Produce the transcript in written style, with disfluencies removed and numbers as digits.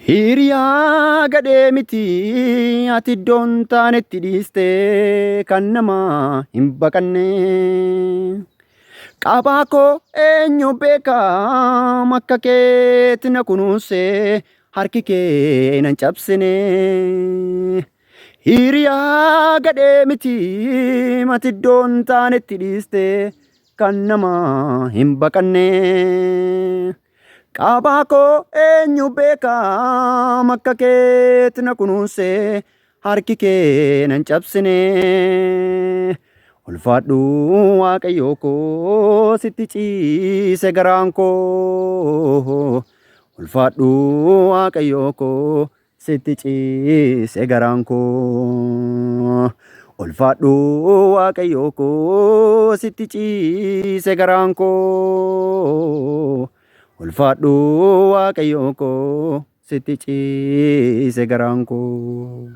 Hiriyaa gadhee miti ati iddoon taanetti dhiiste kan namaa hin baqanne. Qabaa koo eenyu beeka akka keetti na kunuunse harki kee nan cabsine. Hiriyaa gadhee miti ati iddoon taanetti dhiiste kan namaa hin baqanne. Qabaa koo eenyu beeka akka keetti na kunuunse harki kee nan cabsine. Ulfaadhu Waaqayyoo koo sitti ciise garaan koo. Ulfaadhu Waaqayyoo koo sitti ciise garaan koo. Ulfaadhu Waaqayyoo koo sitti ciise garaan koo. Ulfaadhu Waaqayyoo koo sitti ciise garaan koo.